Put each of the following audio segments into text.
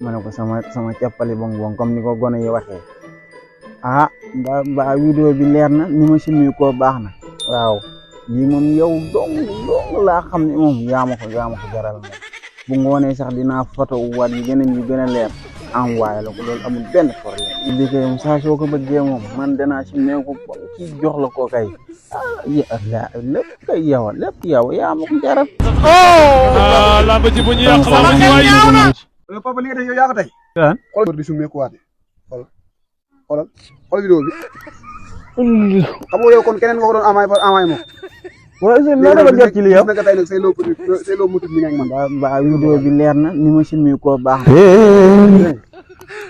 ma ne ko sama cappali bong bong comme ni ko gone yi waxee ah ba vidéo bi leer na ni ma simmi ko baax na waaw lii moom yow dong laa xam ne moom yaa ma ko jaral moom bu ngoonee sax dinaa photo waat yu gën a leer envoyé la ko loolu amul benn problème liggéey moom saa soo ko bëggee moom man danaa simmi ko ci jox la ko kay lépp kay lépp yow yaa ma ko jaral. lamb ji bu ñu yàq sama ñaaw na. papa li nga def yow yaa ko tey. xool di summeeku waate xool vidéo bi xam nga yow kon keneen nga ko doon envoyé moom. waaw sëñ bi naka la jot ci li yow. gis nga tey nag say loo motif mi nga man. ba vidéo bi leer na ni ma simmi ko baax na.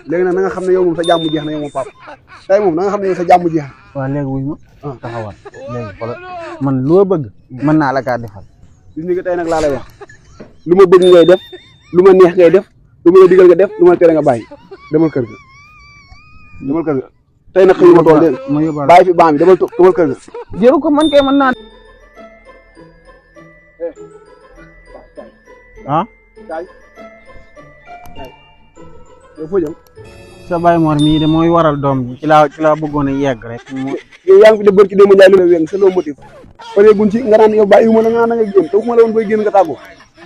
léegi nag na nga xam ne yow moom sa jàmm jeex na yow moom papa tey moom na nga xam ne yow sa jàmm jeex na. waaw léegi wuy ma taxawal léegi xoolal man loo bëgg mën naa la kaa defal. gis nga tey nag laa lay wax lu ma bëgg ngay def lu ma neex ngay def lu ma la digal nga def lu ma tere nga bàyyi demal kër ga tey nag xëy ma tool de bàyyi fi baam bi demal kër ga. jëru ko man kay mën naa. ah. yow foo jëm. sa Baye Mor mii de mooy waral doom ji ci laa bëggoon a yegg rek. yow yaa ngi fi def bër ci démb Ndiaye lu la wéng sa loo motif pare guñ ci nga naan yow bàyyiwuma la nga naan nga génn te waxuma la woon booy génn nga tàggoo.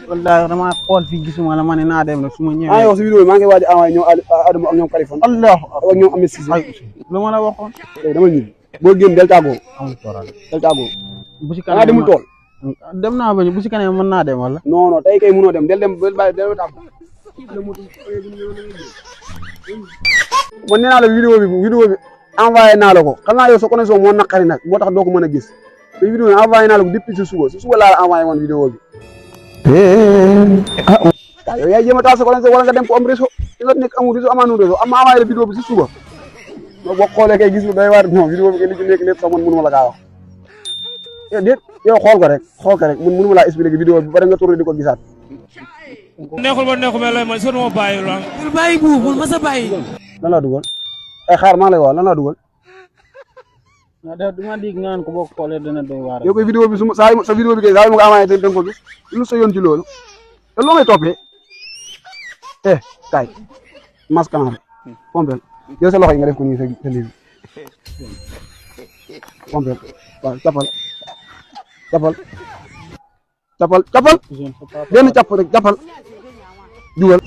wallaahi damaa xool fii gisuma la ma ne naa dem rek su ma ñëwee. yow si vidéo bi maa ngi waaj a envoyé ñoom Adama ak ñoom Kaliphone. Allah ak ñoom Ameth Cissé. lu ma la waxoon. dama ñibbi boo génn del tàggoo. amul problème del tàggoo. bu ci kanam demul tool. dem naa ba bu ci kanam mën naa dem wala. non tey kay mënoo dem del dem del tàggoo. man nee naa la vidéo bi envoyé naa la ko xam naa yow sa connexion moo naqari nag moo tax doo ko mën a gis te vidéo bi envoyé naa la ko depuis si suba laa la envoyé woon vidéo bi. waaw yow yaay jéem a taal sa connexion wala nga dem ko am réseau di nga nekk amul réseau amaanu réseau am ma envoyé la vidéo bi si suba boo xoolee kay gis lu day waar non vidéo bi kay li ci nekk lépp sax man mënu ma la kaa wax déet yow xool ko rek man mënu ma laa expliquer vidéo bi bari nga tourné di ko gisaat. neexul ba neexul mais lay man soo ma bàyyi la. bul bàyyi bul ma sa bàyyi. lan laa dugal ay xaar maa ngi lay wax lan laa dugal. du ma dig nga naan ko boo xoolee dana doy waar. yow koy vidéo bi sa vidéo bi kay saa yu ma ko envoyé da nga ko gis lu sa yoon ci loolu te loo may toppee kaay mas kanam pompel yow sa loxo yi nga def ko nii sa lii pompel waaw capal benn capp rek capal jugal.